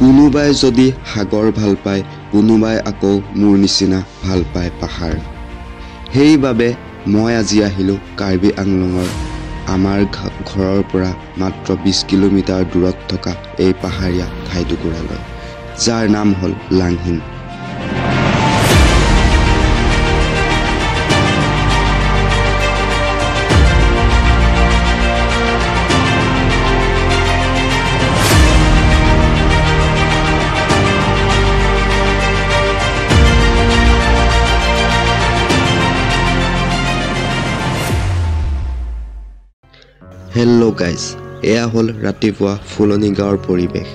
কোনোবাই যদি সাগৰ ভাল পায়, কোনোবাই আকৌ মোৰ নিচিনা ভাল পায় পাহাৰ। সেইবাবে মই আজি আহিলোঁ কাৰ্বি আংলঙৰ আমাৰ ঘৰৰ পৰা মাত্ৰ 20 কিলোমিটাৰ দূৰত থকা এই পাহাৰীয়া ঠাইটুকুৰালৈ, যাৰ নাম হ'ল লাংহিন। হেল্ল' গাইজ, এয়া হ'ল ৰাতিপুৱা ফুলনি গাঁৱৰ পৰিৱেশ।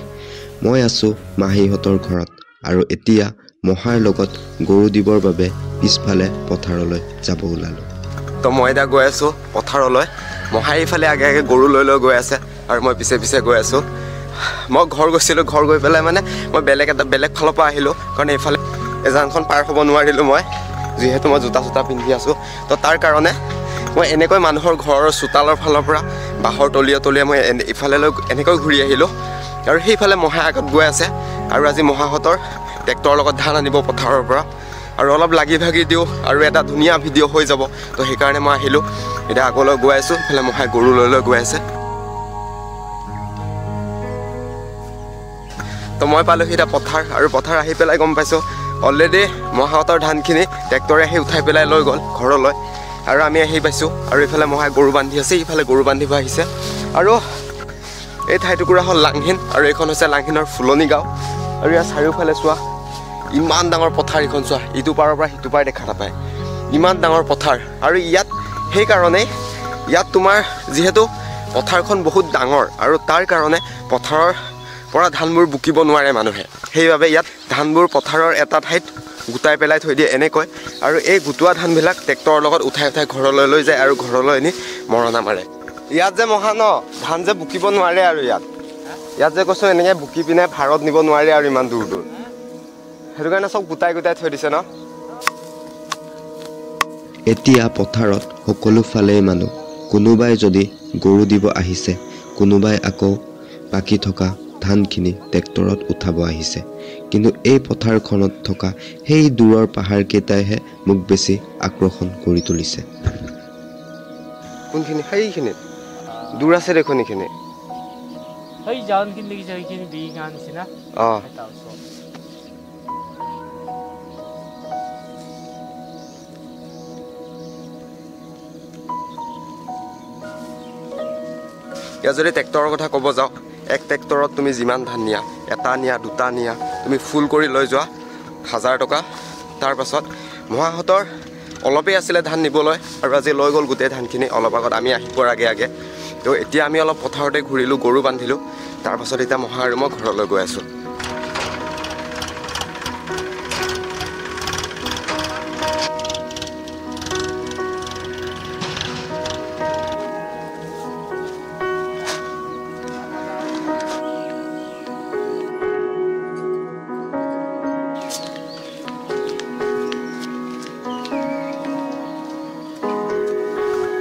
মই আছোঁ মাহীহঁতৰ ঘৰত আৰু এতিয়া মহাৰ লগত গৰু দিবৰ বাবে পিছফালে পথাৰলৈ যাব ওলালোঁ। তো মই এতিয়া গৈ আছোঁ পথাৰলৈ। মহাই ইফালে আগে আগে গৰু লৈ লৈ গৈ আছে আৰু মই পিছে পিছে গৈ আছোঁ। মই ঘৰ গৈছিলোঁ, ঘৰ গৈ পেলাই মানে মই বেলেগ ফালৰ পৰা আহিলোঁ, কাৰণ এইফালে এজানখন পাৰ হ'ব নোৱাৰিলোঁ মই, যিহেতু মই জোতা চোতা পিন্ধি আছোঁ। তো তাৰ কাৰণে মই এনেকৈ মানুহৰ ঘৰৰ চোতালৰ ফালৰ পৰা বাঁহৰ তলীয়া তলীয়া মই ইফালেলৈ এনেকৈ ঘূৰি আহিলোঁ। আৰু সেইফালে মহা আগত গৈ আছে আৰু আজি মহাহঁতৰ ট্ৰেক্টৰৰ লগত ধান আনিব পথাৰৰ পৰা, আৰু অলপ লাগি ভাগি দিওঁ আৰু এটা ধুনীয়া ভিডিঅ' হৈ যাব। তো সেইকাৰণে মই আহিলোঁ। এতিয়া আগলৈ গৈ আছোঁ, ইফালে মহাই গৰু লৈ লৈ গৈ আছে। তো মই পালোহি এতিয়া পথাৰ, আৰু পথাৰ আহি পেলাই গম পাইছোঁ অলৰেডি মহাহঁতৰ ধানখিনি ট্ৰেক্টৰে আহি উঠাই পেলাই লৈ গ'ল ঘৰলৈ, আৰু আমি আহি পাইছোঁ। আৰু ইফালে মহাই গৰু বান্ধি আছে, ইফালে গৰু বান্ধিব আহিছে। আৰু এই ঠাইটুকুৰা হ'ল লাংহিন, আৰু এইখন হৈছে লাংহিনৰ ফুলনি গাঁও। আৰু ইয়াৰ চাৰিওফালে চোৱা, ইমান ডাঙৰ পথাৰ এইখন চোৱা, ইটো পাৰৰ পৰা সিটো পাৰ দেখা নাপায়, ইমান ডাঙৰ পথাৰ। আৰু ইয়াত সেইকাৰণেই ইয়াত তোমাৰ যিহেতু পথাৰখন বহুত ডাঙৰ, আৰু তাৰ কাৰণে পথাৰৰ পৰা ধানবোৰ বুকিব নোৱাৰে মানুহে, সেইবাবে ইয়াত ধানবোৰ পথাৰৰ এটা ঠাইত গোটাই পেলাই থৈ দিয়ে এনেকৈ। আৰু এই গোটোৱা ধানবিলাক ট্ৰেক্টৰৰ লগত উঠাই উঠাই ঘৰলৈ লৈ যায় আৰু ঘৰলৈ আনি মৰণা মাৰে। ইয়াত যে মহা ন ধান যে বুকিব নোৱাৰে, আৰু ইয়াত যে কৈছোঁ এনেকৈ বুকি পিনে ভাৰত নিব নোৱাৰে আৰু ইমান দূৰ দূৰ, সেইটো কাৰণে চব গোটাই গোটাই থৈ দিছে ন। এতিয়া পথাৰত সকলো ফালেই মানুহ, কোনোবাই যদি গৰু দিব আহিছে, কোনোবাই আকৌ বাকী থকা ধানখিনি ট্ৰেক্টৰত উঠাব আহিছে। কিন্তু এই পথাৰখনত থকা সেই দূৰৰ পাহাৰকেইটাইহে মোক বেছি আকৰ্ষণ কৰি তুলিছে। কোনখিনি? সেইখিনিত দূৰ আছে দেখোন এইখিনি। অঁ, ইয়াত যদি ট্ৰেক্টৰৰ কথা ক'ব যাওঁ, এক ট্ৰেক্টৰত তুমি যিমান ধান নিয়া, এটা নিয়া দুটা নিয়া, তুমি ফুল কৰি লৈ যোৱা 1000 টকা। তাৰপাছত মহাহঁতৰ অলপেই আছিলে ধান নিবলৈ, আৰু আজি লৈ গ'ল গোটেই ধানখিনি অলপ আগত আমি আহি পোৱাৰ আগে আগে। তো এতিয়া আমি অলপ পথাৰতে ঘূৰিলোঁ, গৰু বান্ধিলোঁ, তাৰপাছত এতিয়া মহা আৰু মই ঘৰলৈ গৈ আছোঁ।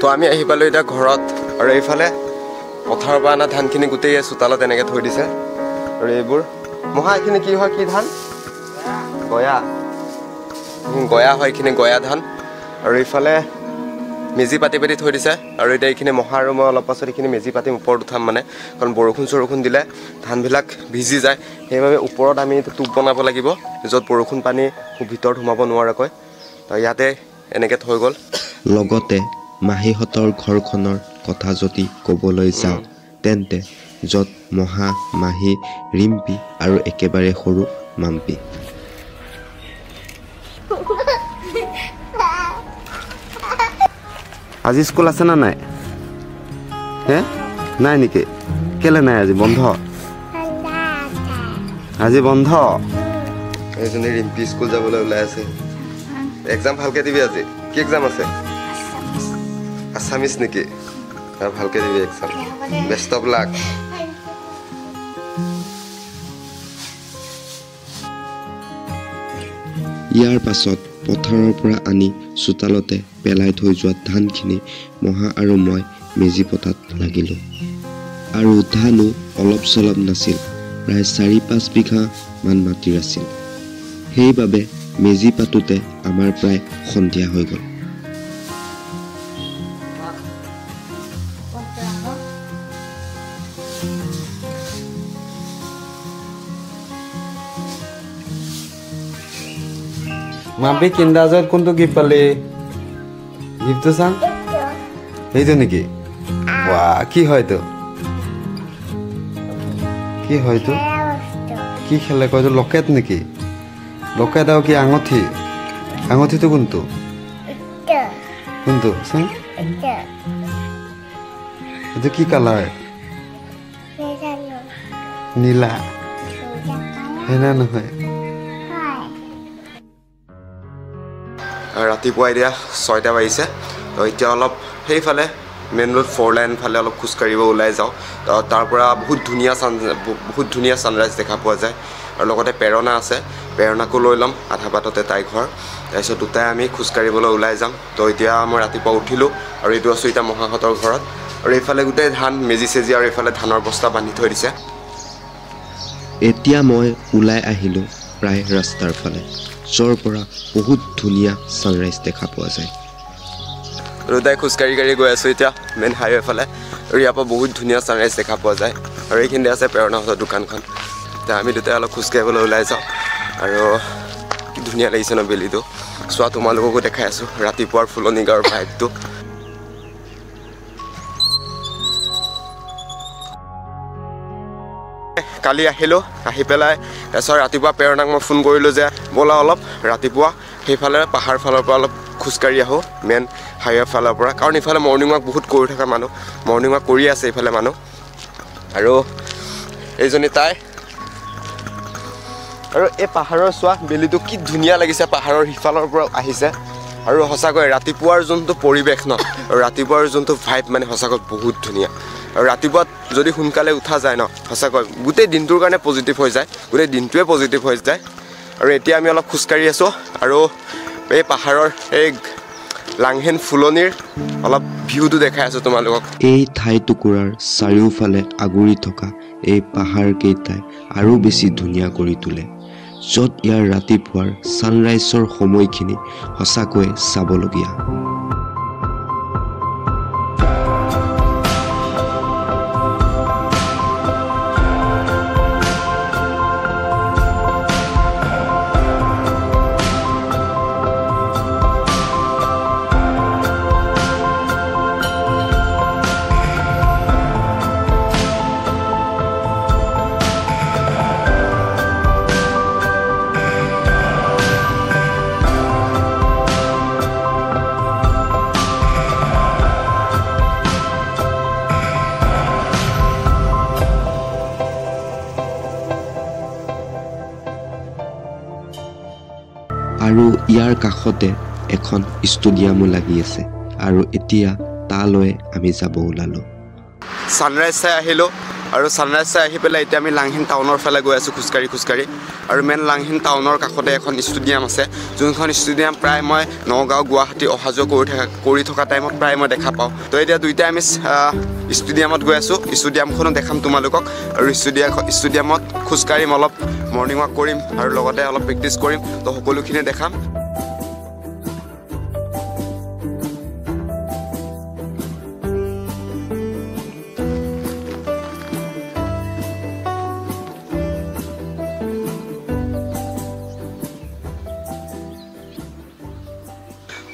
তো আমি আহি পালোঁ এতিয়া ঘৰত, আৰু এইফালে পথাৰৰ পৰা অনা ধানখিনি গোটেই চোতালত এনেকৈ থৈ দিছে। আৰু এইবোৰ মহা এইখিনি কি হয়, কি ধান? গয়া, গয়া হয় এইখিনি, গয়া ধান। আৰু এইফালে মেজি পাতি পাতি থৈ দিছে। আৰু এতিয়া এইখিনি মহা আৰু মই অলপ পাছত এইখিনি মেজি পাতিম, ওপৰত উঠাম মানে, কাৰণ বৰষুণ চৰষুণ দিলে ধানবিলাক ভিজি যায়। সেইবাবে ওপৰত আমি টোপ বনাব লাগিব, য'ত বৰষুণ পানী ভিতৰত সোমাব নোৱাৰাকৈ। তো ইয়াতে এনেকৈ থৈ গ'ল। লগতে মাহীহঁতৰ ঘৰখনৰ কথা যদি ক'বলৈ যাওঁ, তেন্তে য'ত মহা, মাহী, ৰিম্পী আৰু একেবাৰে সৰু মাম্পী। আজি স্কুল আছে না নাই? হে নাই নেকি? কেলে নাই? আজি বন্ধ, আজি বন্ধ। এইজনী ৰিম্পী স্কুল যাবলৈ ওলাই আছে। এক্সাম ভালকে দিবি। আজি কি এক্সাম আছে? আছামিছ নেকি? ভালকে দিবি এক্সাম। Best of luck. ইয়াৰ পাছত পথাৰৰ পৰা আনি চোতালতে পেলাই থৈ যোৱা ধানখিনি মহা আৰু মই মেজি পতাত লাগিলোঁ। আৰু ধানো অলপ চলপ নাছিল, প্ৰায় 4-5 বিঘামান মাটিৰ আছিল। সেইবাবে মেজি পাতোঁতে আমাৰ প্ৰায় সন্ধিয়া হৈ গ'ল। মাম্পি কিণ্ডাজত কোনটো গিফ্ট পালি? গিফ্টটো চাম, সেইটো নেকি? বাহ, কি হয় তো? কি হয় তো? কি খেলে কয়? লকেট নেকি? লকেট আৰু কি আঙঠি? আঙঠিটো কোনটো? কোনটো চাম? এইটো কি কালাৰ? নীলা হয় না নহয়? ৰাতিপুৱা এতিয়া 6টা বাজিছে। তো এতিয়া অলপ সেইফালে মেইন ৰোড 4 লাইন ফালে অলপ খোজকাঢ়িব ওলাই যাওঁ। তাৰ পৰা বহুত ধুনীয়া ছানৰাইজ দেখা পোৱা যায়। আৰু লগতে প্ৰেৰণা আছে, প্ৰেৰণাকো লৈ ল'ম আধা বাটতে তাই ঘৰ। তাৰপিছত দুটাই আমি খোজকাঢ়িবলৈ ওলাই যাম। তো এতিয়া মই ৰাতিপুৱা উঠিলোঁ আৰু এইটো আছোঁ এতিয়া মহাহঁতৰ ঘৰত। আৰু এইফালে গোটেই ধান মেজি চেজি আৰু এইফালে ধানৰ বস্তা বান্ধি থৈ দিছে। এতিয়া মই ওলাই আহিলোঁ প্ৰায় ৰাস্তাৰ ফালে, য'ৰ পৰা বহুত ধুনীয়া ছানৰাইজ দেখা পোৱা যায়। দুটাই খোজকাঢ়ি কাঢ়ি গৈ আছোঁ এতিয়া মেইন হাইৱে ফালে। আৰু ইয়াৰ পৰা বহুত ধুনীয়া ছানৰাইজ দেখা পোৱা যায়। আৰু এইখিনিতে আছে প্ৰেৰণাহঁতৰ দোকানখন। এতিয়া আমি দুটাই অলপ খোজকাঢ়িবলৈ ওলাই যাওঁ। আৰু কি ধুনীয়া লাগিছে ন বেলিটো, চোৱা তোমালোককো দেখাই আছোঁ ৰাতিপুৱাৰ ফুলনি গাঁৱৰ ভাইবটো। কালি আহিলোঁ, আহি পেলাই তাৰপিছত ৰাতিপুৱা প্ৰেৰণাক মই ফোন কৰিলোঁ যে ব'লা অলপ ৰাতিপুৱা সেইফালে পাহাৰ ফালৰ পৰা অলপ খোজকাঢ়ি আহোঁ মেইন হাইৱে ফালৰ পৰা, কাৰণ ইফালে মৰ্ণিং ৱাক বহুত কৰি থকা মানুহ, মৰ্ণিং ৱাক কৰি আছে এইফালে মানুহ। আৰু এইজনী তাই। আৰু এই পাহাৰৰ চোৱা বেলিটো কি ধুনীয়া লাগিছে, পাহাৰৰ সিফালৰ পৰা আহিছে। আৰু সঁচাকৈ ৰাতিপুৱাৰ যোনটো পৰিৱেশ ন, আৰু ৰাতিপুৱাৰ যোনটো ভাইব মানে সঁচাকৈ বহুত ধুনীয়া। আৰু ৰাতিপুৱা যদি সোনকালে উঠা যায় ন, সঁচাকৈ গোটেই দিনটোৰ কাৰণে পজিটিভ হৈ যায়, গোটেই দিনটোৱে পজিটিভ হৈ যায়। আৰু এতিয়া আমি অলপ খোজকাঢ়ি আছোঁ আৰু এই পাহাৰৰ এই লাংহেন ফুলনিৰ অলপ ভিউটো দেখাই আছোঁ তোমালোকক। এই ঠাই টুকুৰাৰ চাৰিওফালে আগুৰি থকা এই পাহাৰকেইটাই আৰু বেছি ধুনীয়া কৰি তোলে, য'ত ইয়াৰ ৰাতিপুৱাৰ ছানৰাইজৰ সময়খিনি সঁচাকৈয়ে চাবলগীয়া। আৰু ইয়াৰ কাষতে এখন ষ্টেডিয়ামো লাগি আছে। আৰু এতিয়া তালৈ আমি যাব ওলালোঁ। ছানৰাইজ চাই আহিলোঁ আৰু ছানৰাইজ চাই আহি পেলাই এতিয়া আমি লাংহিন টাউনৰ ফালে গৈ আছোঁ খোজকাঢ়ি খোজকাঢ়ি। আৰু মেইন লাংহিন টাউনৰ কাষতে এখন ষ্টেডিয়াম আছে, যোনখন ষ্টেডিয়াম প্ৰায় মই নগাঁও গুৱাহাটী অহা যোৱা কৰি থকা টাইমত প্ৰায় মই দেখা পাওঁ। তো এতিয়া দুইটাই আমি ষ্টেডিয়ামত গৈ আছোঁ, ষ্টেডিয়ামখনো দেখাম তোমালোকক। আৰু ষ্টেডিয়ামত খোজকাঢ়িম, অলপ মৰ্ণিং ৱাক কৰিম আৰু লগতে অলপ প্ৰেক্টিছ কৰিম। তো সকলোখিনি দেখাম।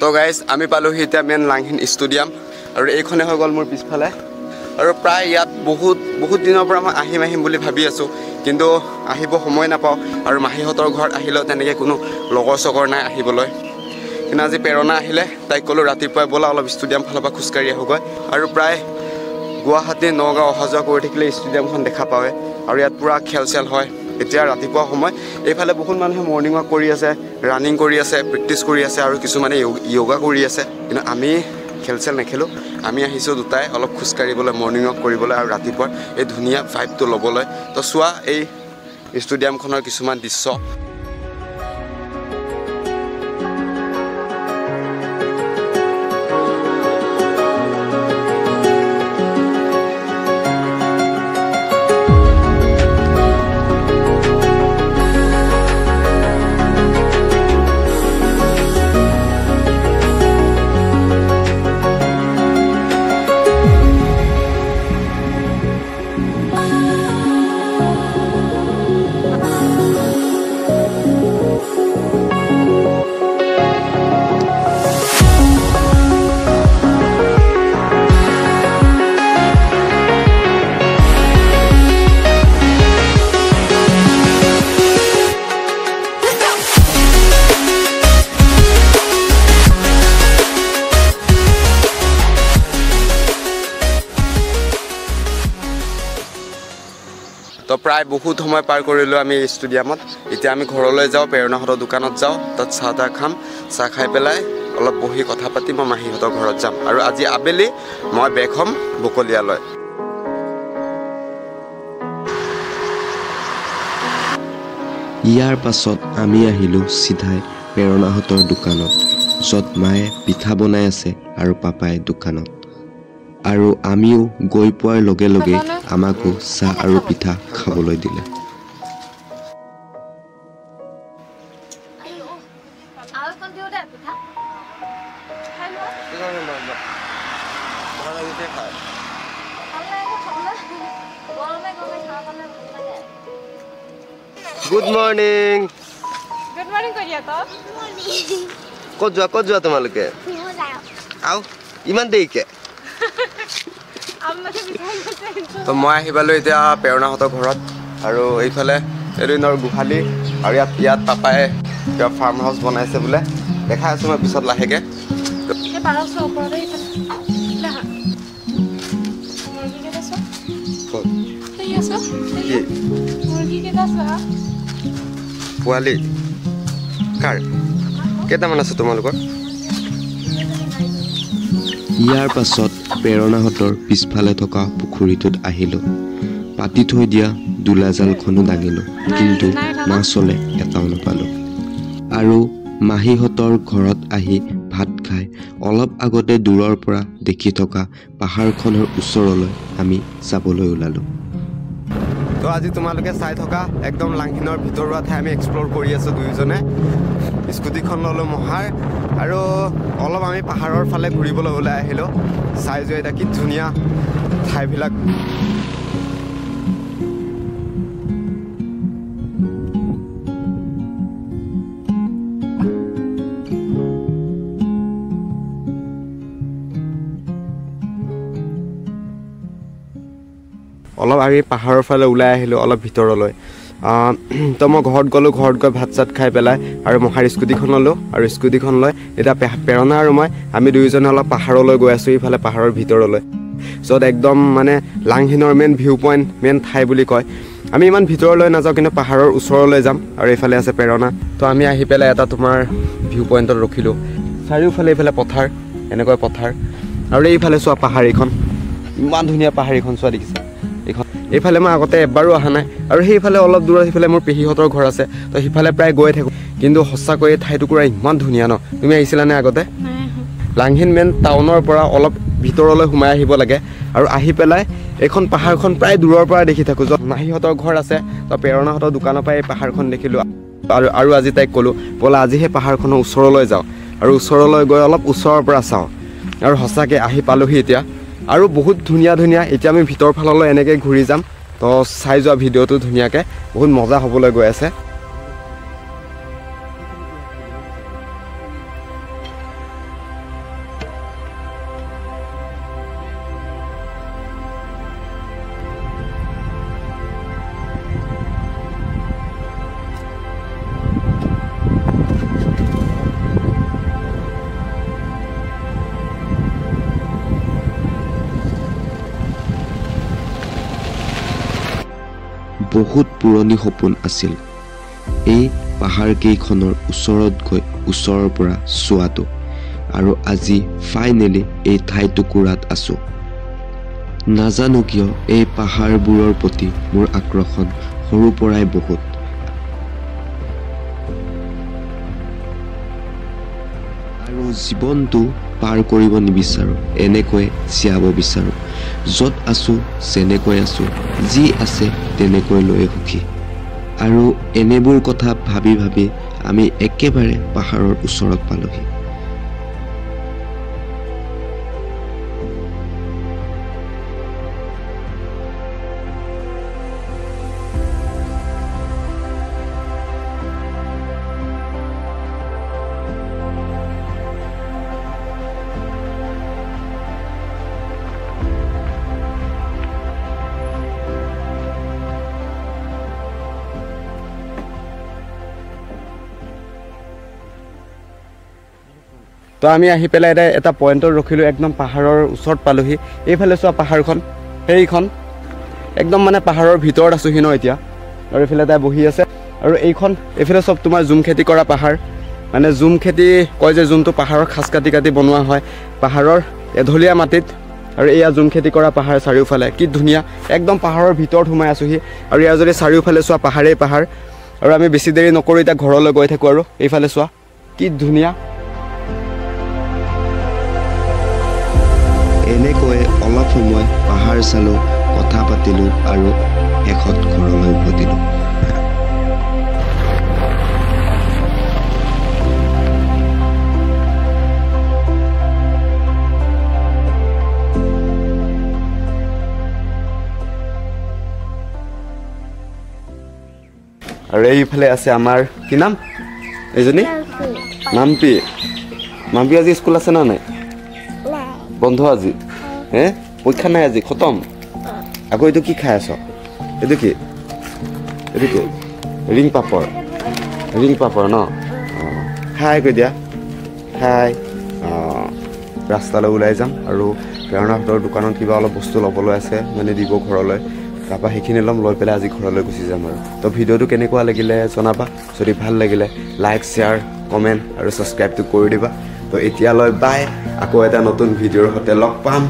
তো গাইজ আমি পালোহি এতিয়া মেইন লাংহিন ষ্টেডিয়াম আৰু এইখনে হৈ গ'ল মোৰ পিছফালে। আৰু প্ৰায় ইয়াত বহুত বহুত দিনৰ পৰা মই আহিম আহিম বুলি ভাবি আছোঁ, কিন্তু আহিব সময় নাপাওঁ। আৰু মাহীহঁতৰ ঘৰত আহিলেও তেনেকৈ কোনো লগৰ চগৰ নাই আহিবলৈ। কিন্তু আজি প্ৰেৰণা আহিলে, তাইক ক'লোঁ ৰাতিপুৱাই ব'লা অলপ ষ্টেডিয়াম ফালৰ পৰা খোজকাঢ়ি আহোঁগৈ। আৰু প্ৰায় গুৱাহাটী নগাঁও অহা যোৱা কৰি থাকিলে ষ্টেডিয়ামখন দেখা পাৱে। আৰু ইয়াত পূৰা খেল চেল হয়। এতিয়া ৰাতিপুৱা সময়, এইফালে বহুত মানুহে মৰ্ণিং ৱাক কৰি আছে, ৰানিং কৰি আছে, প্ৰেক্টিছ কৰি আছে আৰু কিছুমানে য়োগা কৰি আছে। কিন্তু আমি খেল চেল নেখেলোঁ, আমি আহিছোঁ দুটাই অলপ খোজকাঢ়িবলৈ, মৰ্ণিং ৱাক কৰিবলৈ আৰু ৰাতিপুৱাৰ এই ধুনীয়া ভাইবটো ল'বলৈ। তো চোৱা এই ষ্টেডিয়ামখনৰ কিছুমান দৃশ্য। প্ৰায় বহুত সময় পাৰ কৰিলোঁ আমি ষ্টেডিয়ামত। এতিয়া আমি ঘৰলৈ যাওঁ, প্ৰেৰণাহঁতৰ দোকানত যাওঁ, তাত চাহ তাহ খাম। চাহ খাই পেলাই অলপ বহি কথা পাতি মই মাহীহঁতৰ ঘৰত যাম। আৰু আজি আবেলি মই বেক হ'ম বকলীয়ালৈ। ইয়াৰ পাছত আমি আহিলোঁ চিধাই প্ৰেৰণাহঁতৰ দোকানত, য'ত মায়ে পিঠা বনাই আছে আৰু পাপাই দোকানত। আৰু আমিও গৈ পোৱাৰ লগে লগে আমাকো চাহ আৰু পিঠা খাবলৈ দিলে। Good morning. Good morning কৈ দিয়া তো। ক'ত যোৱা, ক'ত যোৱা তোমালোকে? আও ইমান দেৰিকে? তো মই আহি পালোঁ এতিয়া প্ৰেৰণাহঁতৰ ঘৰত। আৰু এইফালে এদিনৰ গোহালি, আৰু ইয়াত পাপাই কিবা ফাৰ্ম হাউচ বনাইছে বোলে, দেখাই আছোঁ মই পিছত লাহেকৈ। পোৱালি কাৰ কেইটামান আছে তোমালোকৰ? ইয়াৰ পাছত প্ৰেৰণাহঁতৰ পিছফালে থকা পুখুৰীটোত আহিলোঁ। পাতি থৈ দিয়া দোলাজালখনো দাঙিলোঁ, কিন্তু মাছ হ'লে এটাও নাপালোঁ। আৰু মাহীহঁতৰ ঘৰত আহি ভাত খাই অলপ আগতে দূৰৰ পৰা দেখি থকা পাহাৰখনৰ ওচৰলৈ আমি যাবলৈ ওলালোঁ। তো আজি তোমালোকে চাই থকা একদম লাংহিনৰ ভিতৰুৱা ঠাই আমি এক্সপ্ল'ৰ কৰি আছোঁ দুয়োজনে। স্কুটিখন ল'লোঁ মহাৰ, আৰু অলপ আমি পাহাৰৰ ফালে ঘূৰিবলৈ ওলাই আহিলোঁ। চাই যোৱা এতিয়া কি ধুনীয়া ঠাইবিলাক। অলপ আমি পাহাৰৰ ফালে ওলাই আহিলোঁ অলপ ভিতৰলৈ। তো মই ঘৰত গ'লোঁ, ঘৰত গৈ ভাত চাত খাই পেলাই আৰু মহাৰ স্কুটিখন ল'লোঁ। আৰু স্কুটিখন লৈ এতিয়া প্ৰেৰণা আৰু মই আমি দুয়োজনে অলপ পাহাৰলৈ গৈ আছোঁ, ইফালে পাহাৰৰ ভিতৰলৈ, য'ত একদম মানে লাংহিনৰ মেইন ভিউ পইণ্ট, মেইন ঠাই বুলি কয়। আমি ইমান ভিতৰলৈ নাযাওঁ, কিন্তু পাহাৰৰ ওচৰলৈ যাম। আৰু এইফালে আছে প্ৰেৰণা। তো আমি আহি পেলাই এটা তোমাৰ ভিউ পইণ্টত ৰখিলোঁ। চাৰিওফালে এইফালে পথাৰ, এনেকৈ পথাৰ। আৰু এইফালে চোৱা পাহাৰ এইখন, ইমান ধুনীয়া পাহাৰ এইখন চোৱা দেখিছা এইখন। এইফালে মই আগতে এবাৰো অহা নাই। আৰু সেইফালে অলপ দূৰত সেইফালে মোৰ পেহীহঁতৰ ঘৰ আছে, তো সিফালে প্ৰায় গৈ থাকোঁ। কিন্তু সঁচাকৈয়ে ঠাইটুকুৰা ইমান ধুনীয়া ন। তুমি আহিছিলানে আগতে? লাংহিন মেইন টাউনৰ পৰা অলপ ভিতৰলৈ সোমাই আহিব লাগে। আৰু আহি পেলাই এইখন পাহাৰখন প্ৰায় দূৰৰ পৰা দেখি থাকোঁ, য'ত মাহীহঁতৰ ঘৰ আছে। তো প্ৰেৰণাহঁতৰ দোকানৰ পৰা এই পাহাৰখন দেখিলোঁ। আৰু আজি তাইক ক'লোঁ, ব'লা আজি সেই পাহাৰখনৰ ওচৰলৈ যাওঁ, আৰু ওচৰলৈ গৈ অলপ ওচৰৰ পৰা চাওঁ। আৰু সঁচাকৈ আহি পালোহি এতিয়া। আৰু বহুত ধুনীয়া ধুনীয়া। এতিয়া আমি ভিতৰ ফাললৈ এনেকৈ ঘূৰি যাম, তো চাই যোৱা ভিডিঅ'টো ধুনীয়াকৈ, বহুত মজা হ'বলৈ গৈ আছে। বহুত পুৰণি সপোন আছিল এই পাহাৰকেইখনৰ ওচৰত গৈ ওচৰৰ পৰা চোৱাটো, আৰু আজি ফাইনেলি এই ঠাইটুকুৰাত আছোঁ। নাজানো কিয় এই পাহাৰবোৰৰ প্ৰতি মোৰ আকৰ্ষণ সৰুৰ পৰাই বহুত। আৰু জীৱনটো পাৰ কৰিব নিবিচাৰোঁ, এনেকৈ জীয়াব বিচাৰোঁ। য'ত আছোঁ, যেনেকৈ আছোঁ, যি আছে তেনেকৈ লৈয়ে সুখী। আৰু এনেবোৰ কথা ভাবি ভাবি আমি একেবাৰে পাহাৰৰ ওচৰত পালোহি। তো আমি আহি পেলাই এটা পইণ্টত ৰখিলোঁ, একদম পাহাৰৰ ওচৰত পালোহি। এইফালে চোৱা পাহাৰখন, সেইখন একদম মানে পাহাৰৰ ভিতৰত আছোহি ন এতিয়া। আৰু এইফালে তাই বহি আছে। আৰু এইখন এইফালে চব তোমাৰ জুম খেতি কৰা পাহাৰ, মানে জুম খেতি কয় যে যোনটো পাহাৰৰ খাচ কাটি কাটি বনোৱা হয় পাহাৰৰ এঢলীয়া মাটিত। আৰু এয়া জুম খেতি কৰা পাহাৰ চাৰিওফালে, কি ধুনীয়া, একদম পাহাৰৰ ভিতৰত সোমাই আছোহি। আৰু ইয়াৰ যদি চাৰিওফালে চোৱা পাহাৰেই পাহাৰ। আৰু আমি বেছি দেৰি নকৰোঁ, এতিয়া ঘৰলৈ গৈ থাকোঁ। আৰু এইফালে চোৱা কি ধুনীয়া। এনেকৈয়ে অলপ সময় পাহাৰ চালোঁ, কথা পাতিলোঁ আৰু শেষত ঘৰলৈ উভতিলোঁ। আৰু এইফালে আছে আমাৰ কি নাম এইজনী, মাম্পী। মাম্পী আজি স্কুল আছে না নাই? বন্ধ আজি। হে, পৰীক্ষা নাই আজি, খতম। আকৌ এইটো কি খাই আছ? এইটো কি? এইটো কি? ৰিং পাপৰ। ৰিং পাপৰ ন? অঁ, হাই কৈ দিয়া, হাই। অঁ, ৰাস্তালৈ ওলাই যাম আৰু প্ৰেৰণাহঁতৰ দোকানত কিবা অলপ বস্তু ল'বলৈ আছে, মানে দিব ঘৰলৈ, তাৰপৰা সেইখিনি ল'ম, লৈ পেলাই আজি ঘৰলৈ গুচি যাম। আৰু তো ভিডিঅ'টো কেনেকুৱা লাগিলে জনাবা, যদি ভাল লাগিলে লাইক, শ্বেয়াৰ, কমেণ্ট আৰু ছাবস্ক্ৰাইবটো কৰি দিবা। তো এতিয়ালৈ বাই, আকৌ এটা নতুন ভিডিঅ'ৰ সৈতে লগ পাম।